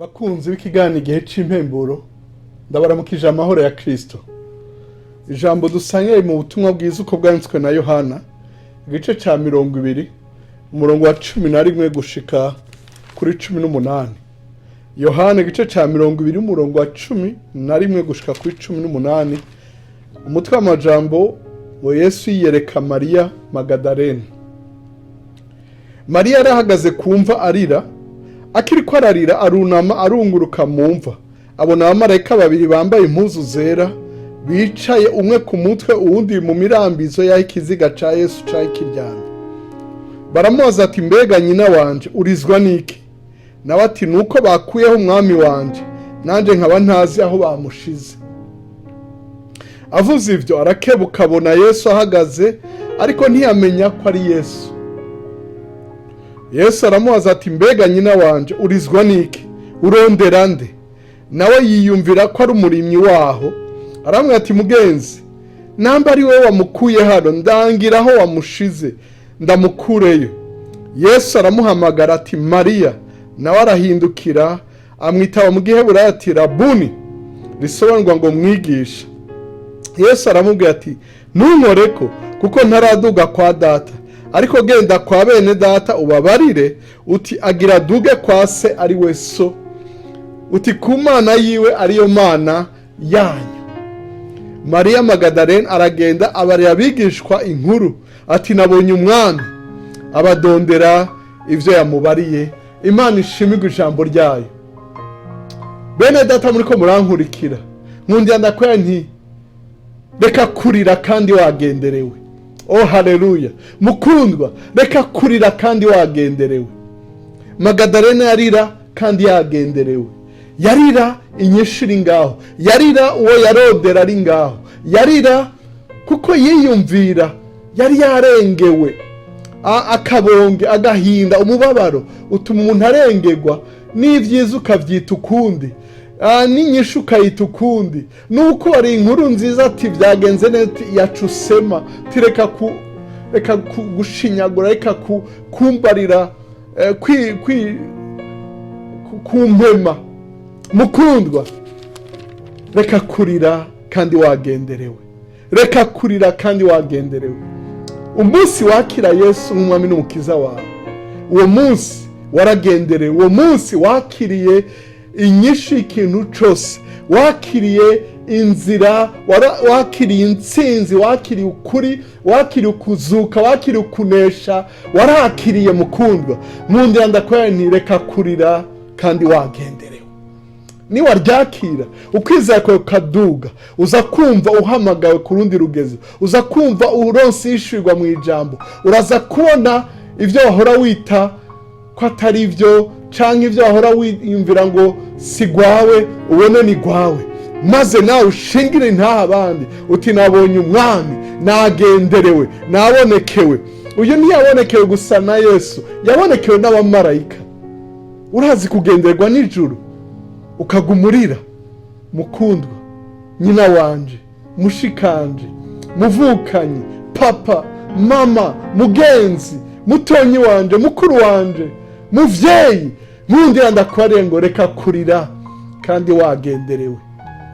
Bakunzi b'ikiganiro Igihe c'Impemburo, ndabaramukije amahoro ya Kristo. Ijambo dusangiye mu butumwa bwiza uko bwanditswe na Yohana, igice ca 20, umurongo wa 11 gushika kuri 18. Yohana igice ca 20, umurongo wa 11 gushika kuri 18. Umutwe w'amajambo ngo "Yesu yiyereka Mariya Magadalene". Mariya yarahagaze ku mva arira. Akiriko ararira, arunama, arunguruka mu mva, abona abamarayika babiri bambaye impuzu zera bicaye, umwe ku mutwe, uwundi mu mirambizo y'aho ikiziga ca Yesu cari kiryamye. Baramubaza ati: "Mbega nyina wanje, urizwa n'iki?" Nawe ati: "Nuko bakuyeho Umwami wanje, nanjye nkaba ntazi aho bamushize." Avuze ibyo, arakebuka, abona Yesu ahagaze, ariko ntiyamenya ko ari Yesu. Yesu aramubaza ati: "Mbega nyina wanje, urizwa n'iki? Urondera nde?" Nawe yiyumvira ko ari umurimyi waho, aramubwira ati: "Mugenzi, namba ari wowe wamukuye hano, ndangira aho wamushize ndamukureyo." Yesu aramuhamagara ati: "Mariya." Nawe arahindukira, amwitaba mu Giheburayo ati: "Rabuni", risobanurwa ngo "Mwigisha". Yesu aramubwira ati: "Ntunkoreko, kuko ntaraduga kwa Data. Ariko genda kwa bene Data, ubabarire uti: agira duge kwa Se ari we So, uti ku Mana yiwe ariyo Mana yanyu." Mariya Magadalene aragenda, abarira abigishwa inkuru ati: "Nabonye Umwami." Abadondera ibyo yamubariye. Imana ishimirwe ijambo ryayo. Bene Data muri ko murankurikira, nkundira ndakwera nti: reka kurira kandi wagenderewe. Oh haleluya! Mukundwa, reka kurira kandi wagenderewe. Magadalena yarira kandi yagenderewe. Yarira inyishu iri ngaho, yarira uwo yarodera ari ngaho, yarira kuko yiyumvira yari yarengewe. Akabonge, agahinda, umubabaro utuma umuntu arengerwa n'ibyiza ukabyita ukundi, n'inyishu ukayita ukundi. Nuko wari inkuru nziza ati: "Byagenze neza", yacusema tireka ku reka gushinyagura, reka kumbarira, kumpema. Mukundwa, reka kurira kandi wagenderewe, reka kurira kandi wagenderewe. Umunsi wakira Yesu nk'Umwami n'Umukiza wawe, uwo munsi waragenderewe. Uwo munsi wakiriye inyishu y'ikintu cyose, wakiriye inzira, wakiriye intsinzi, wakiriye ukuri, wakiriye ukuzuka, wakiriye ukunesha, warakiriye. Mukundwa, nkundira ndakwera nti: reka kurira kandi wagenderewe. Niwaryakira, ukwizera kwawe kaduga, uza kumva uhamagawe ku rundi rugezo, uza kumva uronse yishyurirwa mu ijambo, uraza kubona ibyo wahora wita ko atari byo, cyangwa ibyo wahora wiyumvira ngo si gwawe, ubone ni gwawe, maze nawe ushingire ntaha abandi uti: "Nabonye Umwami, nagenderewe, nabonekewe." Uyu ntiyabonekewe gusa na Yesu, yabonekewe n'abamarayika. Urazi kugenderwa nijoro ukagumurira? Mukundwa, nyina wanje, mushikanje, muvukanyi, papa, mama, mugenzi, mutonyi wanje, mukuru wanje, muvyeyi, nkundira ndakwariye ngo: reka kurira kandi wagenderewe.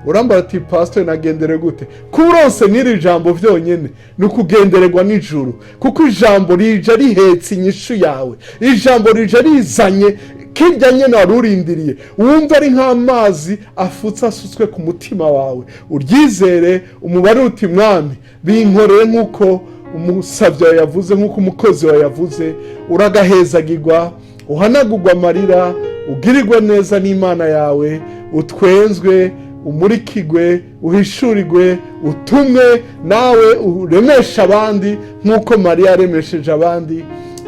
Urambara ati: "Pastor, nagenderewe gute?" Kuba uronse n'iri jambo vyonyene ni ukugendererwa n'ijuru, kuko ijambo rije rihetse inyishu yawe, ijambo rije rizanye kirya nyene wari urindiriye. Wumva ari nk'amazi afutse asutswe ku mutima wawe. Uryizere, umubare uti: "Mwami, binkorere nk'uko umusabyi wawe yavuze, nk'uko umukozi wawe yavuze." Uragahezagirwa, uhanagurwa amarira, ugirirwe neza n'Imana yawe, utwenzwe, umurikigwe, uhishurirwe, utumwe, nawe uremesha abandi nk'uko Mariya yaremesheje abandi.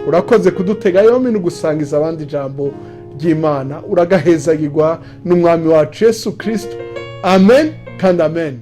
Urakoze kudutega yombi no gusangiza abandi ijambo ry'Imana. Uragahezagirwa n'Umwami wacu Yesu Kirisito. Amen kandi amen.